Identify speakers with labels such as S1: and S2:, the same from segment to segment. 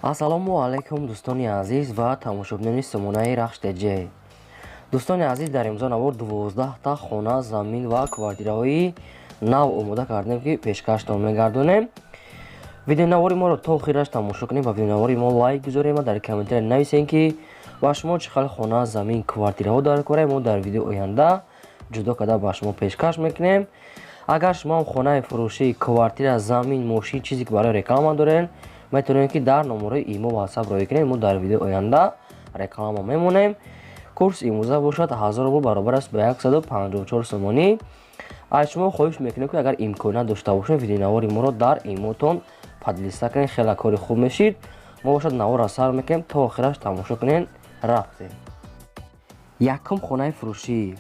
S1: Ассалому алайкум дӯстони азиз ва тамошобинони сомонаи Рахш ТЖ. Дӯстони азиз, дар имзо навор 12 та хона, замин ва квартираҳои нав омода кардем, ки пешкаштон мегардонем. Видеонавори моро то охираш тамошо кунем ва видеонавори мо лайк гузорем ва дар комментария нависем, ки ба шумо чӣ хел хона, замин, квартираҳо дар кора. Мо дар видео оянда ҷудо карда ба шумо пешкаш мекунем. Агар шумо ҳам хонаи фурӯшӣ, квартира, замин, мошин, чизе ки барои реклама дорен, метавонем ки дар номерои имо WhatsApp роҳӣ кунем. Мо дар видеои оянда реклама мемонем. Курс имрӯза бошад 1000 рубл, баробар аст ба 154 сомонӣ. Аз шумо хоҳиш мекунем, ки агар имконият дошта бошед, видеонавори моро дар имотон поделиться кунед, хеле кори хуб мешид. Мо бошад наворро сар мекунем, то охираш тамошо кунед. Рафтем. Якум хонаи фурӯшӣ.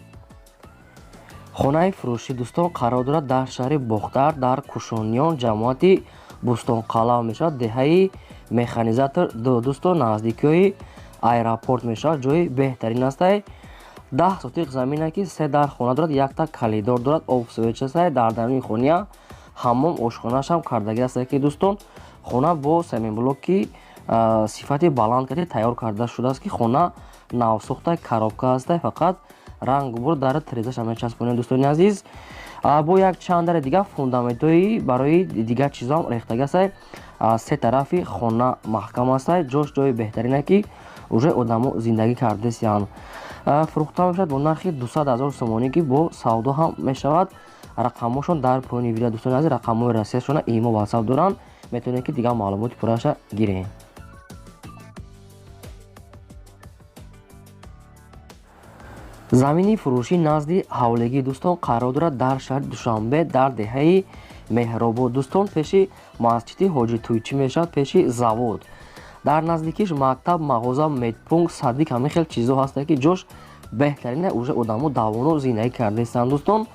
S1: Хонаи фурӯшӣ, дӯстон, қарор дорад дар шаҳри Бохтар, дар Кушониён, ҷамоати Бӯстонқалъа мешавад, деҳаи Механизатор 2. Дӯстон, наздикиҳои аэропорт мешавад, ҷои беҳтарин астай. 10 сотиқ замина, ки се дар хона дорад, якта калидор дорад, об свеч астай. Дар даруни хония ҳаммом, ошхонаашам кардагӣ аст, ки дӯстон, хона бо семенблоки сифати баланд карди тайёр карда шудааст, ки хона навсохта, коробка ҳастай, фақат рангу бур дар тирезаша мечаспонем. Дӯстони азиз, бо як чанд дари дигар фундаментҳои барои дигар чизҳоам рехтагӣ астай. Се тарафи хона маҳкам астай, ҷош ҷои беҳтарине, ки уже одамо зиндагӣ кардесиянд. Фурӯхта мешавад бо нархи 200 ҳазор сомонӣ, ки бо савдо ҳам мешавад. Рақамҳошон дар поёни видео, дӯстони азиз, рақамҳои Россияшона имо WhatsApp доранд, метавонед ки дигар маълумоти пурраша гиред. Замини фурӯшӣ назди ҳавлигӣ, дӯстон, қарор дорад дар шаҳри Душанбе, дар деҳаи Меҳробод. Дӯстон, пеши масҷиди Ҳоҷи Тӯйчӣ мешавад, пеши завод. Дар наздикиш мактаб, мағоза, медпункт, садик, ҳамин хел чизҳо ҳастанд, ки ҷош беҳтарине, уже одамо давоно зиндагӣ кардаистанд. Дӯстон,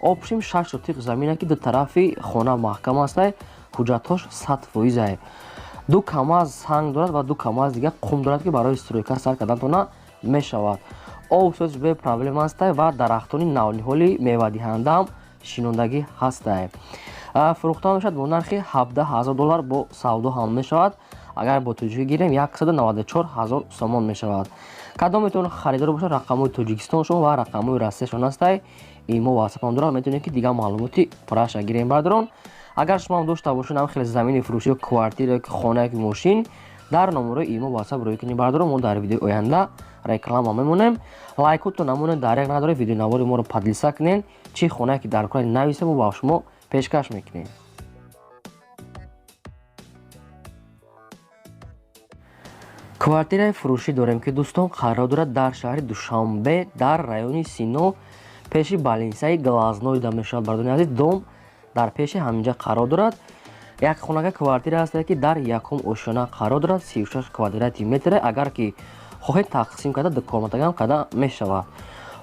S1: общим 6 сотиқ замина, ки ду тарафи хона маҳкам астай, ҳуҷҷатҳош 100%. Ду камаз санг дорад ва ду камаз дигар қум дорад, ки барои стройка сар кардантона мешавад. Об соз бе проблема ҳастай ва дарахтони навниҳоли мевадиҳанда ҳам шинондагӣ ҳастай. Фурӯхта мешавад бо нархи 17 ҳазор доллар, бо савдо ҳам мешавад. Агар бо тоҷикӣ гирем, 194 ҳазор сомон мешавад. Кадометон харидор бошад, рақамҳои Тоҷикистоншон ва рақамҳои Россияшон ҳастай, имо WhatsApp ҳам дорад, метавонед ки дигар маълумоти пурраша гирем. Бародарон, агар шумо ҳам дошта бошед ҳам хеле замини фурӯшӣ ё квартира ё хона ё мошин, дар номерои имо WhatsApp рӯй кунед. Бародарон, мо дар видеои оянда реклама мемонем. Лайкотон намонед, даряк надоред, видеонавори моро поделиться кунед, чӣ хонае ки дар кора нависем, мо ба шумо пешкаш мекунем. Квартираи фурӯшӣ дорем, ки дӯстон, қарор дорад дар шаҳри Душанбе, дар райони Сино, пеши балинсаи Глазной да мешавад. Бародарони азиз, дом дар пеши ҳаминҷа қарор дорад. Як хонага квартира ҳаст, ки дар якум ошёна қарор дорад, 36 квадрати метре. Агар ки хоҳед, тақсим карда ду комнатагам карда мешавад.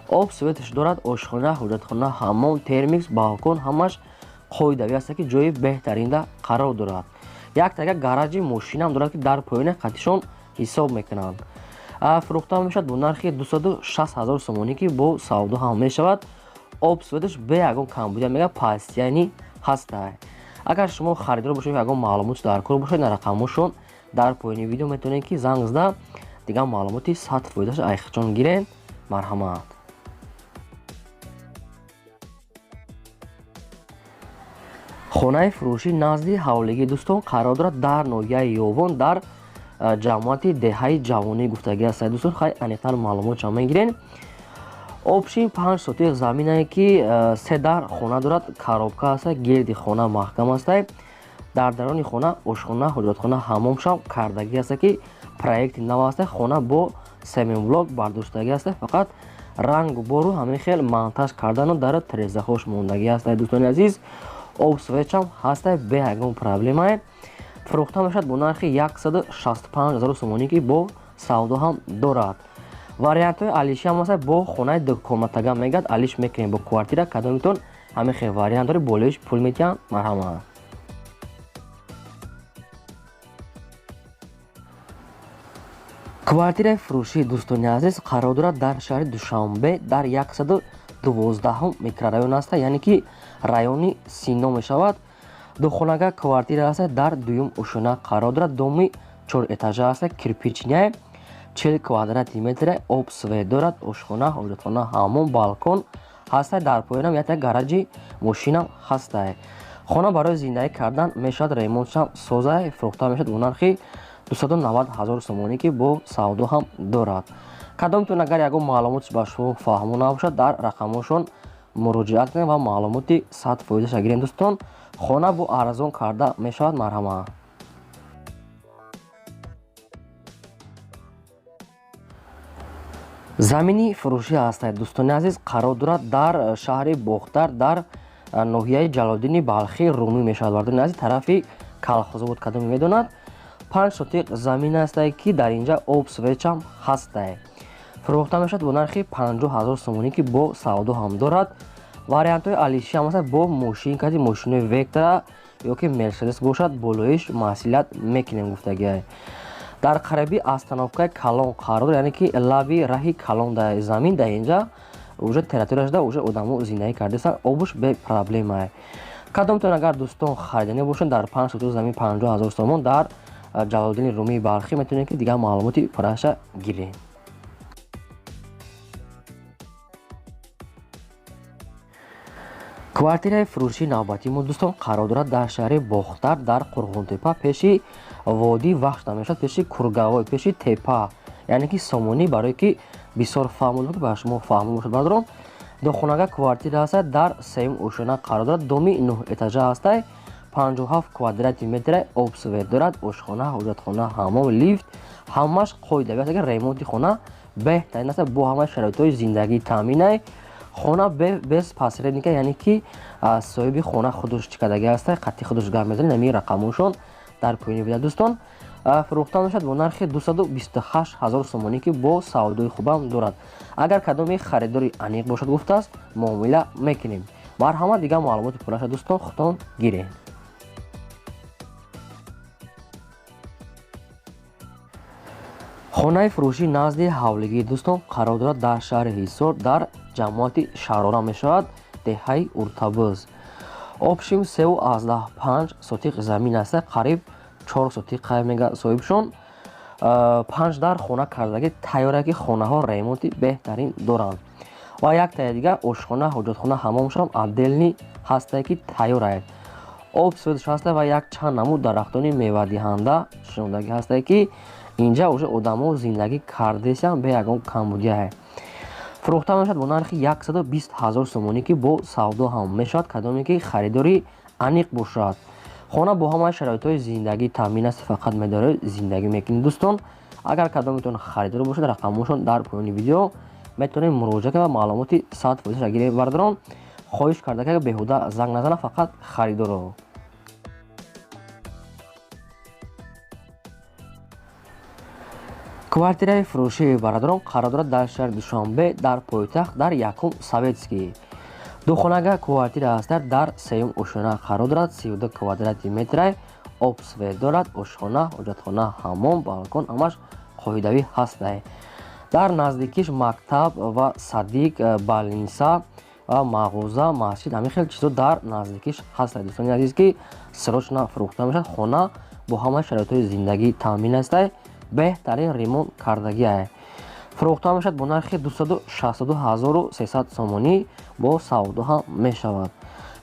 S1: Об светаш дорад, ошхона, ҳуҷҷатхона, ҳаммом, термикс, балкон, ҳамаш қоидавӣ аст, ки ҷои беҳтаринда қарор дорад. Як тага гаражи мошинам дорад, ки дар поёни қатишон ҳисоб мекунанд. Фурӯхта мешавад бо нархи 260 ҳазор сомонӣ, ки бо савдо ҳам мешавад. Об светаш бе ягон камбудия мега постоянный ҳастай. Агар шумо харидор бошед, ягон маълумот дар кор бошед, на рақамҳошон дар поёни видео, метавонед ки занг зада дигар маълумоти 100%-аш айхчон гиред. Марҳамат. Хонаи фурӯшӣ назди ҳавлигӣ, дӯстон, қарор дорад дар ноҳияи Ёвон, дар ҷамоати деҳаи Ҷавонӣ гуфтагӣ аст. Дӯстон, хай аниқтар маълумотшам мегирен. Общим 5 сотиқ заминае, ки се дар хона дорад, коробка аст, гирди хона маҳкам аст. Дар даруни хона ошхона, ҳуҷратхона, ҳаммомшам кардагӣ аст, ки проекти нав аст. Хона бо семенблок бардоштагӣ аст, фақат рангу бору ҳамин хел монтаж кардану дар тирезаҳош мондагӣ аст. Дӯстони азиз, об светшам ҳаста, бе ягон проблемае. Фурӯхта мешавад бо нархи 165 ҳазор сомонӣ, ки бо савдо ҳам дорад. Вариантҳои алиши ҳам аст, бо хонаи дукомнатага мегӯяд, алиш мекунем бо квартира. Кадомитон ҳамин хел вариант доред, болоиш пул метиҳанд. Марҳамат. Квартираи фурӯшӣ, дӯстони азиз, қарор дорад дар шаҳри Душанбе, дар 112 микрорайон аст, яъне ки райони Сино мешавад. Духонага квартира аст, дар дуюм ошёна қарор дорад, доми Чор этажа ҳаста, кирпичный, 40 квадрати метре, об, свет дорад, ошхона, ҳоҷатхона, ҳаммом, балкон ҳаста. Дар поёнам якта гаражи мошинам ҳаста. Хона барои зиндагӣ кардан мешавад, ремонтшам соза. Фурӯхта мешавад бо нархи 290 ҳазор сомонӣ, ки бо савдо ҳам дорад. Кадомтон агар ягон маълумотш ба шумо фаҳмо набошад, дар рақамҳошон муроҷиат кунед ва маълумоти 100%-аша гирем. Дӯстон, хона бо арзон карда мешавад, марҳамат. Замини фурӯшӣ ҳастад, дӯстони азиз, қарор дорад дар шаҳри Бохтар, дар ноҳияи Ҷалолиддини Балхӣ, Румӣ мешавад. Бардони азиз, тарафи Калхозобод, кадоме медонад. 5 сотиқ замин ҳастае, ки дар инҷа об, светчам ҳастае. Фурӯхта мешавад бо нархи 50 ҳазор сомонӣ, ки бо савдо ҳам дорад. Вариантҳои алиши ҳам ҳастад, бо мошин кади мошинои Вектора ё ки Мерседес бошад, болоиш масъулият мекунем гуфтагиай. Дар қариби остановкаи калон қарор, яъне ки лаби раҳи калон дар замин, дар инҷа уже территория шуда, уже одамо зиндагӣ кардастанд, обуш бепроблемае. Кадомтон агар, дӯстон, хариданӣ бошанд, дар 5 сотиқ замин 50 ҳазор сомон дар Ҷалолиддини Румии Балхӣ метавонед, ки дигар маълумоти пурраша гиред. Квартираи фурӯшии навбатии мо, дӯстон, қарор дорад дар шаҳри Бохтар, дар Қурғонтепа, пеши водии Вахш мешавад, пеши Кургавой, пеши тепа, яъне ки сомонӣ, барое ки бисёр фаҳмо ки ба шумо фаҳмо бошад. Бародарон, духонага квартира ҳастад, дар сеюм ошёна қарор дорад, доми нӯҳ этажа ҳастай, 57 квадрати метра, об, свет дорад, ошхона, ҳоҷатхона, ҳаммом, лифт, ҳамаш қоидави аст. Агар ремонти хона беҳтарин аст, бо ҳамаи шароитҳои зиндагӣ таъминай. Хона без посредника, яъне ки соҳиби хона худаш чӣ кардагӣ ҳаста, қатъи худаш гап мезанад. Ҳамин рақамҳошон дар поёни видео, дӯстон. Фурӯхта мешавад бо нархи 228 ҳазор сомонӣ, ки бо савдои хубам дорад. Агар кадоме харидори аниқ бошад, гуфтааст, муомила мекунем. Марҳамат, дигар маълумоти пурраша, дӯстон, худтон гиред. Хонаи фурӯшӣ назди ҳавлигии, дӯстон, қарор дорад дар шаҳри Ҳисор, дар ҷамоати Шарора мешавад, деҳаи Уртабуз. Общим 3,5 сотиқ замин аст, қариб 4 сотиқ қай мега соҳибшон. Панҷ дар хона кардагӣ тайёра, ки хонаҳо ремонти беҳтарин доранд. Ва яктаи дигар ошхона, ҳоҷатхона, ҳаммомшам отдельный ҳастае, ки тайёрае. Об, светш ҳаста ва як чанд намуд дарахтони мевадиҳанда шинондагӣ ҳастае, ки инҷа уже одамо зиндагӣ кардесиам бе ягон камбудияе. Фурӯхта мешавад бо нархи 120 ҳазор сомонӣ, ки бо савдо ҳам мешавад, кадоме ки харидори аниқ бошад. Хона бо ҳамаи шароитҳои зиндагӣ таъмин аст, фақат медоред зиндагӣ мекунед. Дӯстон, агар кадометон харидор бошад, рақамҳошон дар поёни видео, метавонед муроҷиат кунед ва маълумоти 100%-аша гиред. Бародарон, хоҳиш карда ки беҳуда занг назанад, фақат харидоро. Квартираи фурӯшии, бародарон, қарор дорад дар шаҳри Душанбе, дар пойтахт, дар якум Советский. Духонага квартира ҳастад, дар сеюм ошёна қарор дорад, 32 квадрати метрай, об, свет дорад, ошхона, ҳоҷатхона, ҳаммом, балкон, ҳамаш қоидавӣ ҳастай. Дар наздикиш мактаб ва садик, больница ва мағоза, масҷид, ҳамин хел чизо дар наздикиш ҳастай. Дӯстони азиз, ки срочно фурӯхта мешавад. Хона бо ҳамаи шароитҳои зиндагӣ таъмин ҳастай, беҳтарин ремонт кардагиай. Фурӯхта мешавад бо нархи 262 ҳазору 300 сомонӣ, бо савдо ҳам мешавад.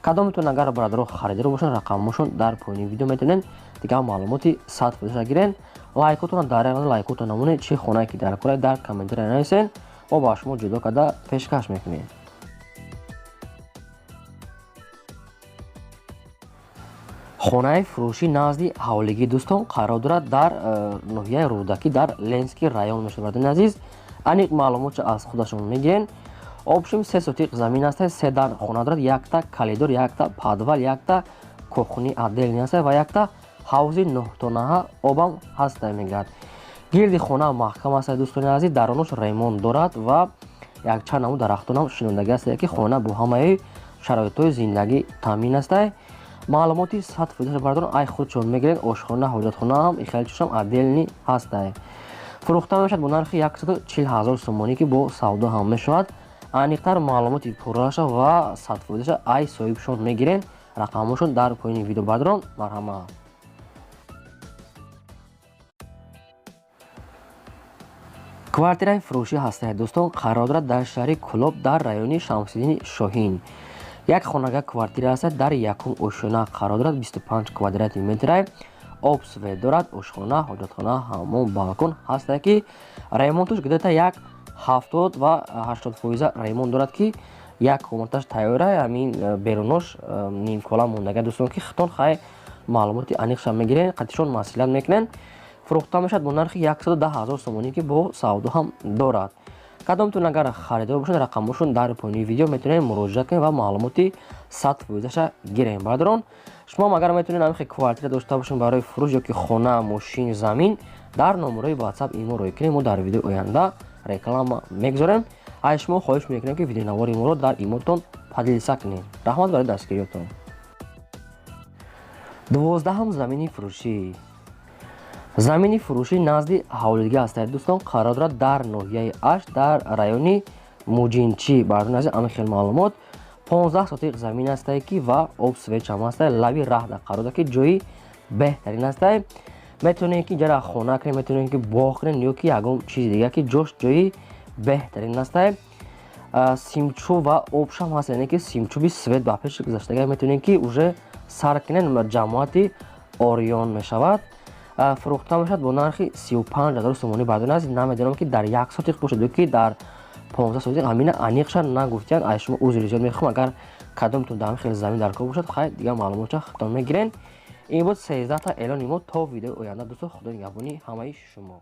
S1: Кадометон агар, бародаро, харидор бошанд, рақамҳошон дар поёни видео, метавонед дигар маълумоти 100%-аша гиред. Лайкотонро дар лайкотон намонед, чӣ хонае ки дар кора, дар комментария нависед, мо ба шумо ҷудо карда пешкаш мекунем. Хонаи фурӯшӣ назди ҳавлигӣ, дӯстон, қарор дорад дар ноҳияи Рӯдакӣ, дар Ленский район мешавад. Бародарони азиз, аниқ маълумотшо аз худашон мегирен. Общим 3 сотиқ замин аст, се дар хона дорад, якта коридор, якта подвал, якта кухни отдельный аст ва якта ҳавзи нӯҳтонаҳа обам ҳаста мегӯяд. Гирди хона маҳкам аст, дӯстони азиз, дарунаш ремонт дорад ва якчанд намуд дарахтонам шинондагӣ аст, ки хона бо ҳамаи шароитҳои зиндагӣ таъмин аст. Маълумоти 100% бардорон ай худшон мегиред. Ошхона, ҳоҷатхонаам ихел чизам отдельный ҳастай. Фурӯхта мешавад бо нархи 140 ҳазор сомонӣ, ки бо савдо ҳам мешавад. Аниқтар маълумоти пурраша ва 100%-аша ай соҳибшон мегирен, рақамҳошон дар поёни видео. Бардорон, марҳамат. Квартираи фурӯшӣ ҳастае, дӯстон, қарор дорад дар шаҳри Кӯлоб, дар райони Шамсиддини Шоҳин. Як хонага квартира ҳастад, дар якум ошёна қарор дорад, 25 квадрати метрай, об, свет дорад, ошхона, ҳоҷатхона, ҳаммом, балкон ҳастае, ки ремонтуш где-то як 70 ва 80% ремонт дорад, ки як комнаташ тайёра, ҳамин берунош нимкола мондага, дӯстон, ки хитон хай маълумоти аниқша мегирен, қатишон маслиҳат мекунен. Фурӯхта мешавад бо нархи 110 ҳазор сомонӣ, ки бо савдо ҳам дорад. Кадомтон агар харидор бошед, рақамҳошон дар поёни видео, метавонед муроҷиат кунед ва маълумоти 100%-аша гирем. Бародарон, шумоам агар метавонед ҳамин квартира дошта бошед барои фурӯш ё ки хона, мошин, замин, дар номерои WhatsApp имо рӯй кунед, мо дар видеои оянда реклама мегузорем. Аз шумо хоҳиш мекунем, ки видеонавори моро дар имотон поделиться кунед. Раҳмат барои дастгириётон. 12-ҳам замини фурӯшӣ. Замини фурӯшӣ назди ҳавлидга ҳастад, дӯстон, қарор дорад дар ноҳияи Ашт, дар райони Муҷинчӣ. Бародарони азиз, ҳамин хел маълумот. 15 сотиқ замин ҳастае, ки ва об, свет чам ҳастае, лаби раҳда қарор дорад, ки ҷои беҳтарин ҳастае. Метавонед, ки ҷара хона кунед, метавонед, ки боғ кунед ё ки ягон чизи дига, ки ҷош ҷои беҳтарин ҳастае. Симчӯб ва обшам ҳаст, яъне ки симчӯби свет ба пеши гузаштага, метавонед, ки уже сар кунед. Ҷамоати Ориён мешавад. Фурӯхта мешавад бо нархи 35 ҳазор сомонӣ. Бародарони азиз, намедонам, ки дар як сотиқ бошад ё ки дар 15 сотиқ, ҳамина аниқша нагуфтиянд. Аз шумо узри зиёд мехоҳам, агар кадомтон дар ҳамин хел замин дар кор бошад, хай дигар маълумотша худтон мегирен. Ин буд 13-та эълони мо. То видеои оянда, дӯстон, худо нигаҳбони ҳамаи шумо.